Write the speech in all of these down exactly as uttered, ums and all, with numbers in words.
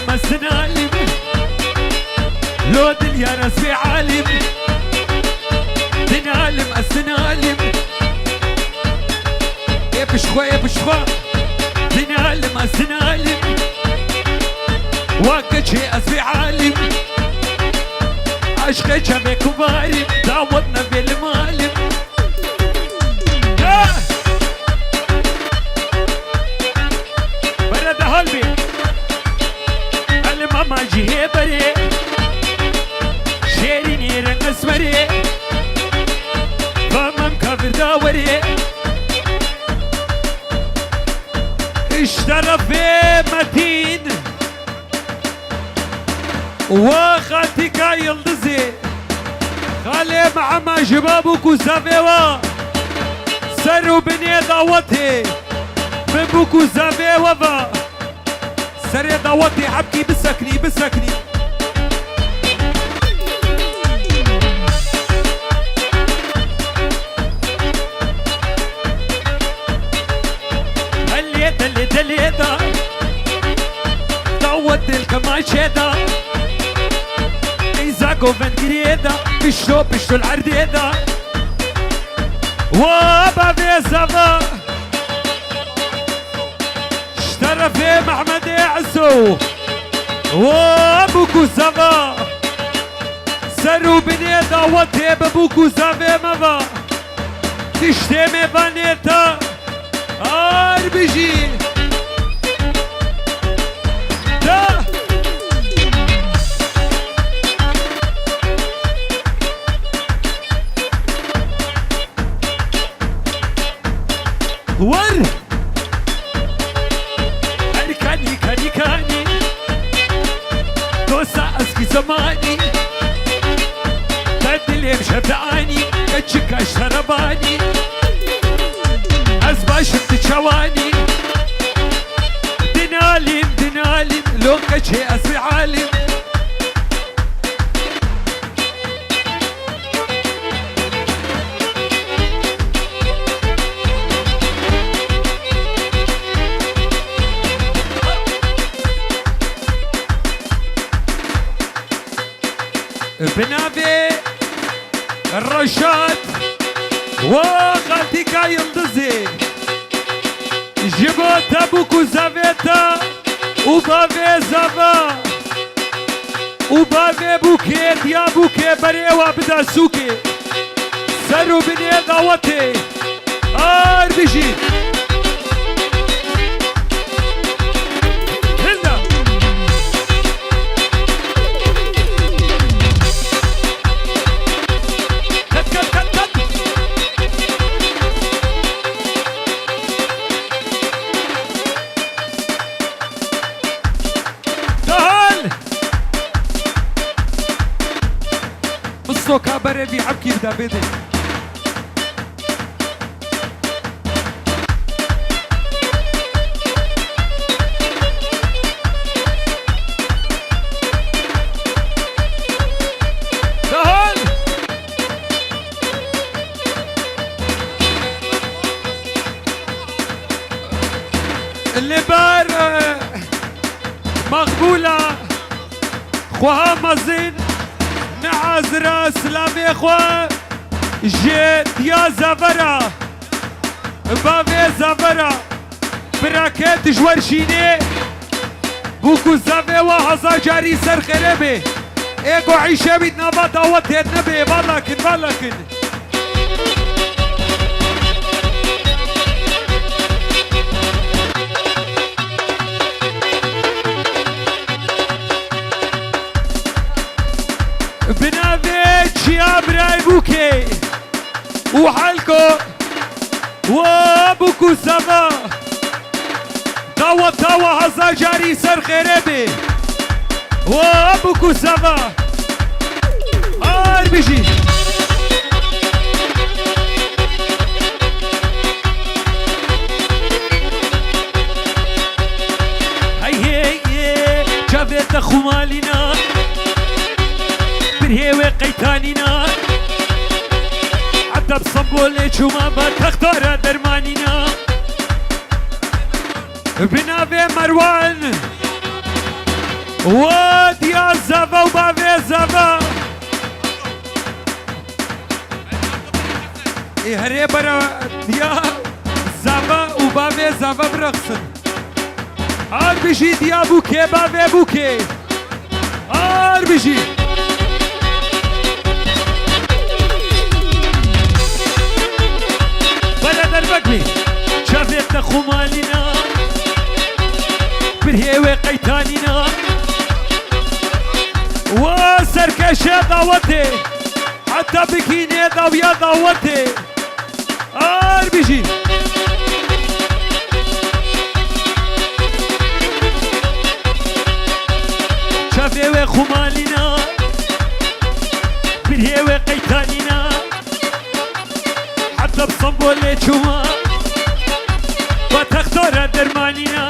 Ez din alim, lo dilyar ez bê alim. Din alim, ez din alim. Ê pişt xwe, ê pişt xwe. Din alim, ez din alim. Wa keçê ez bê alim. Aşqê çavê kubarim, dawet nebê li malim. Ya! Bere de hal bê. Elim ama cihê berê. Şêrînê reng esmerê. Bamem kavir dawerê. Îşterefê Metîn. Wa xaltîka Yildizê, xalê Mihema ji ba bûk û zavê wa, ser û binê dawetê, bi bûk û zavê we va. Serê dawetê hebkî biseknî, biseknî. Helê delê delê da, dawet dil kemaşê da, îza govend girê da, pişto pişto li erdê da. Wa bavê zava, ji terefê Mehmedê Ezo. Wa bûk û zava, ser û binê dawetê bi bûk û zavê me va. Tiştê mêvanê te ar bijî. Da. Wer. Her kanî, kanî, kanî. Dosa eskî zemanî. Te dilêm şev de anî. Keçika şerebanî. Ez başim tu çawanî. Din alim, din alim. Lo keçê ez bê alim. Bi navê Reşat wa xaltîka Yildizê. Ji bo te bûk û zavê te û bavê zava û bavê bûkê diya bûkê berê wa bida sûkê. Ser û binê dawetê. Ar bijî. Hilda. Ket, ket, ket, ket. Dahal. Mistoka berê vî hebkî bide bêdê. Dahal. Li ber, e, Maqbûla xweha mezin, ne azira silamê xwe ji diya zavera, bavê zavera, birake dijwer şînê, bûk û zavê wa hezar carî ser xêrê bê. Ê ku îşe bît nava dawetê nebe, vala kin, vala kin. Bi navê Çiya Biraybûkê û Helko. Wa bûk û zava. Daweta we hezar carî ser xêrê bê. Wa bûk û zava. Ar bijî. Hey hey hey, çavê te xumalîna. Bir hêwê qeytanîna. Heta bi Stenbolê çûma ba textara dermanîna. Bi navê Merwan. Wa diya zava û bavê zava. Ê herê bera diya zava û bavê zava birexsin. Ar bijî diya bûkê, bavê bûkê. Ar bijî. Bere derbek bî. Çavê te xumalîna. Birhê wê qeytanîna. Wa serkeşe dawetê. Heta bikînê dawiya dawetê. Ar bijî. Çavê wê xumalîna, birhê wê qeytanîna. Heta bi Stenbolê çûma, ba textora dermanîna.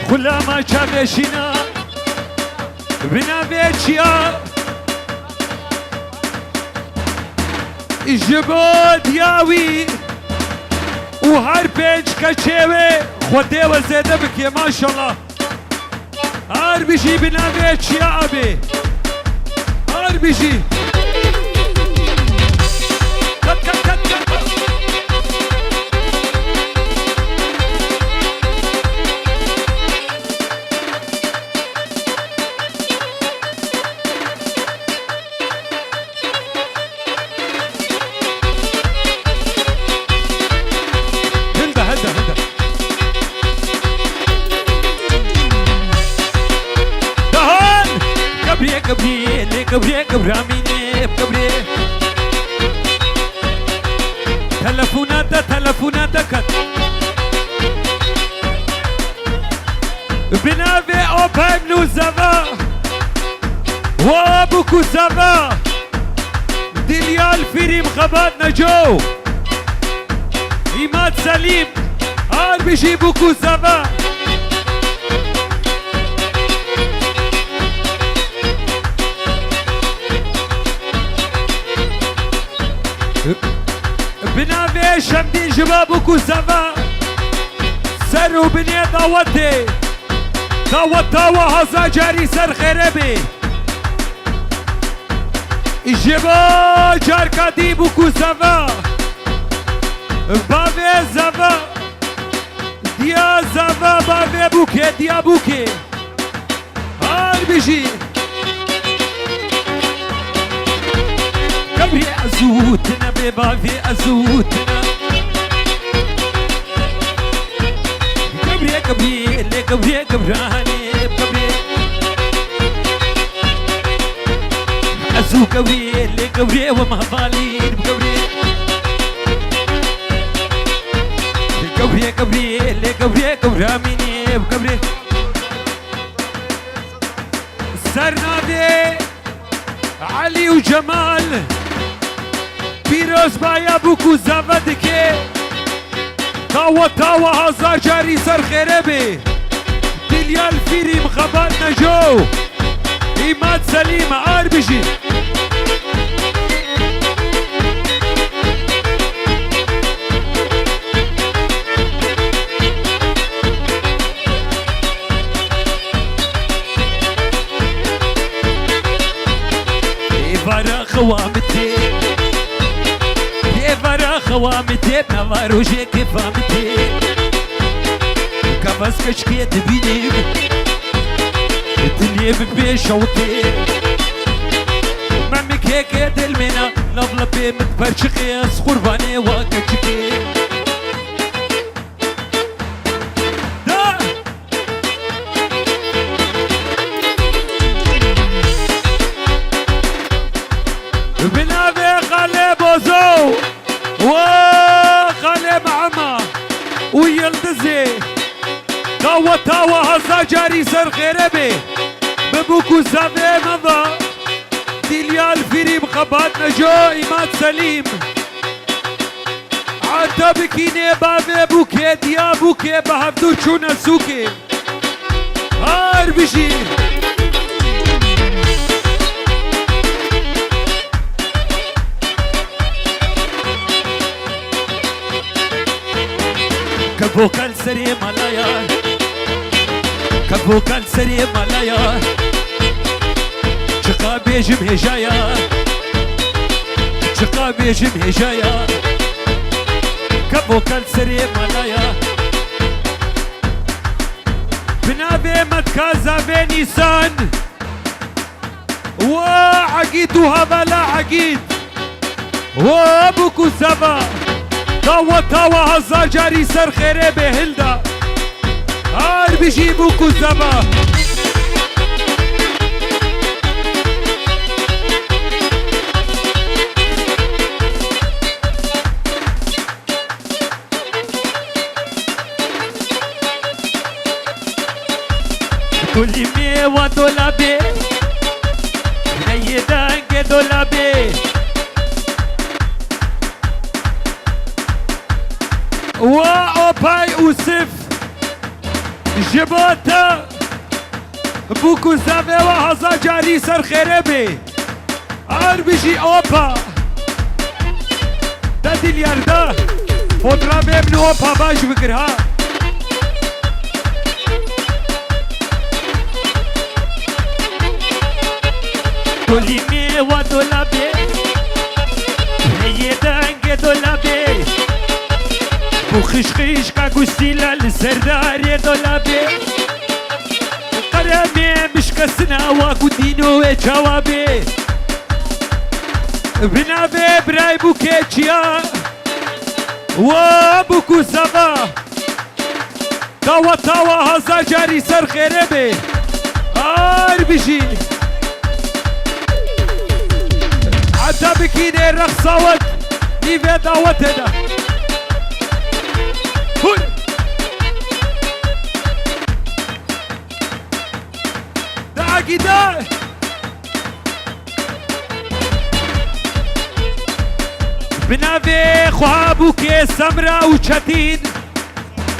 Xulama çavê şîna, bi navê çiya. Ji bo diya wî û her pênc keçê wê Xwedê we zêde bike, maşallah. Ar bijî bi navê çiya abê. Ar bijî. Kat, kat, kat, kat. Hilda, hilda, hilda. Dahan! Gabriye, Gabriye, lê Gabriye, Gabramînê, Gabriye. Telefona te, telefona te ket. Bi navê Opem nû zeva. Wa bûk û zeva. Dilyal Fîrîm Xebat Neco. Îmad Selîm. Ar bijî bûk û zeva. Bi navê Şemdîn ji ba bûk û zeva. Ser û binê dawetê. Daweta we hezar carî ser xêre bê. Ji bo carka dî bûk û zeva. Bavê zeva. Diya zeva bavê bûkê, diya bûkê. Har bijî. Gebrê ez û tine bê bavê ez û tine. Gebrê, gebrê, lê gebrê, gebranê, gebrê. Ez û gebrê, lê gebrê, we mevalî, gebrê. Gebrê, gebrê, lê gebrê, gebramînê, gebrê. Ser navê Elî û Cemal pîrozbaya bûk û zeve dike. Daweta we hezar carî ser xêre be. Dilyal Fîrî, Mixebat Neco, Îmad Selîm, ar bijî. Êvara xewa min tê, êvara xewa min tê, nava rojê kêfa min tê. Gava ez keçikê dibînim, dilê min pê şewitê. Memikeke dilmêna, lav lapê min perçiqê, ez qurbanê wa keçikê. Da! Bi navê Xalê Bozo û Xalê Mehema û Yildizê, daweta we hezar carî ser xêre be. Bi bûk û zavê me ve Dilyal Fîrî, Mixebat Neco, Îmad Selîm. Ata bikînê bavê bûkê, diya bûkê, bi hevdû çûne sûkê. Har bijî. Kevoka li serê malaya. Kevoka li serê mala ya. Çiqa bêjim hêja ya. Çiqa bêjim hêja ya. Kevoka li serê mala ya. Bi navê Metka Zavê Nîsan. Wa Egîd û hevala Egîd. Wa Bûk û Zava. Daweta we hezar carî ser xêrê bê Hilda. Her bijî Bûk û Zava. Kulîmê wa dolabê, neyê dengê dolabê. Wa Opay Ûsif, ji bo te Bûk û Zavê we hezar carî ser xêrê bê. Ar bijî Opa. De dilyar de. Fotoğrafê min Opa baş bigir ha. Kolîmê wa dolabê. Heye dengê dolabê. Bu xişxişka gustîla li serdarê dolabê. Qeremê mişkesina wa ku dîno wê çawa bê. Bi navê birayê Bûkê çiya. Wa Bûk û Zava. Daweta wa hezar carî ser xêrê bê. Ar bijî. Heta bikînê rexsa we nîvê dawetê de. Hûn. Dagî de. Bi navê xwe Bûkê Semra û Çetîn.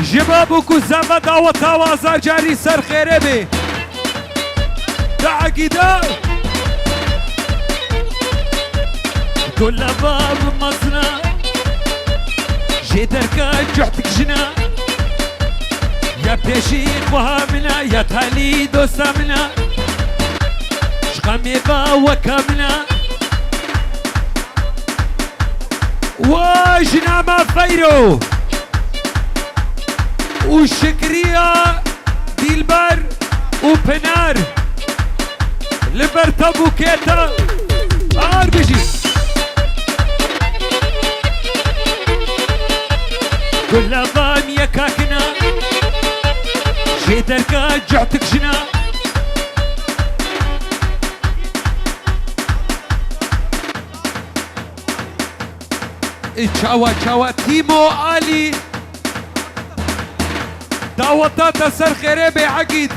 Ji bo Bûk û Zava daweta we hezar carî ser xêrê bê. Dagî de. Dolaba bi mezina. Jê derka cuhtik jina. Ya pêşî xweha min a, ya talî dosta min a. Ji xemê va weka min a. Wa jina me Feyro û Şikriya Dîlber û Pinar. Li ber te Bûkê te ar bijî. Gulavan yekakina. Jê derka cuhtik jina. E, çawa, çawa, Tîmo Alî. Daweta te ser xêrê bê Egîd.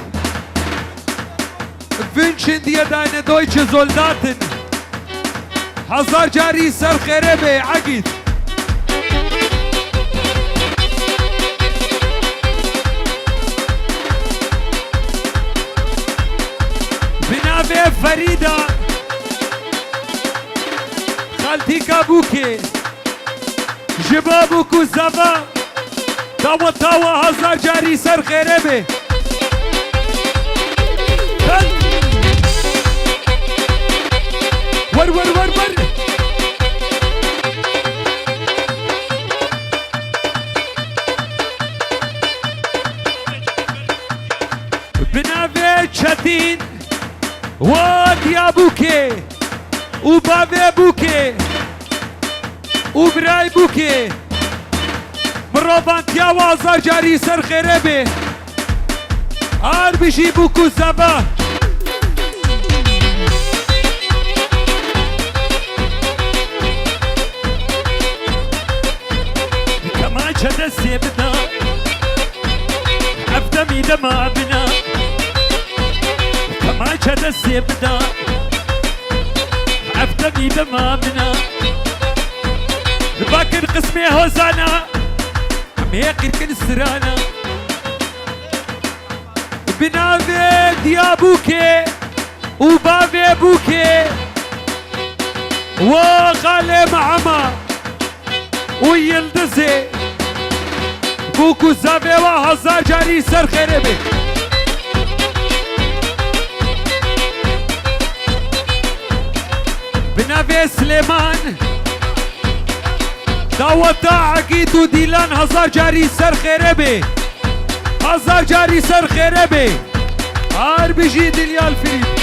Wünschen dir deine deutsche Soldaten. Hezar carî ser xêrê bê Egîd. Bi navê Ferîda. Xaltîka Bûkê. Ji bo Bûk û Zava. Daweta we hezar carî ser xêrê bê. Wer, wer, wer, wer. Bi navê Çetîn. Wa diya Bûkê û bavê Bûkê û birayê Bûkê. Mirovantiya we hezar carî ser xêrê bê. Ar bijî Bûk û Zava. Kemaçe destê bida. Ev demî dema bina. Kemaçe destê bida. Ev demî dema bina. Bakir qismê hozana. Em ê qirkin sirana. Bi navê diya Bûkê û bavê Bûkê. Wa xalê Mehema. û Yildizê. Bûk û Zavê we hezar carî ser xêrê bê. Weta Egîd û Dîlan hezar carî ser xêre bê. Hezar carî ser xêre bê. Ar bijî Dilyal Filîp.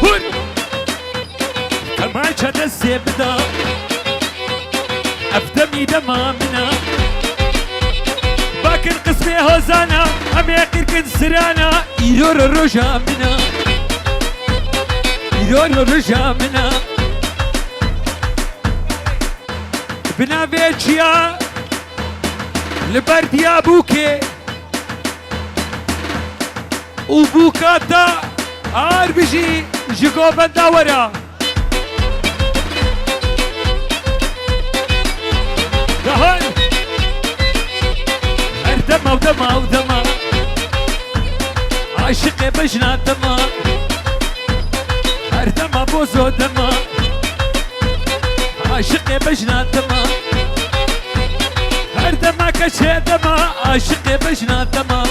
Hur! Kemançe destê min da. Ev demî dema min a. Bakin qismê hozana, em ê qirkin sirana. Îro ro roja min a. Îro ro roja min a. Bi navê çiya li ber Diyabûkê û bûka te ar bijî ji govenda we re. Dahan. Her dema û dema û dema. Aşiqê bejna dema. Her dema bozo dema. Aşiqê bejna dema. Her dema keçê dema. Aşiqê bejna dema.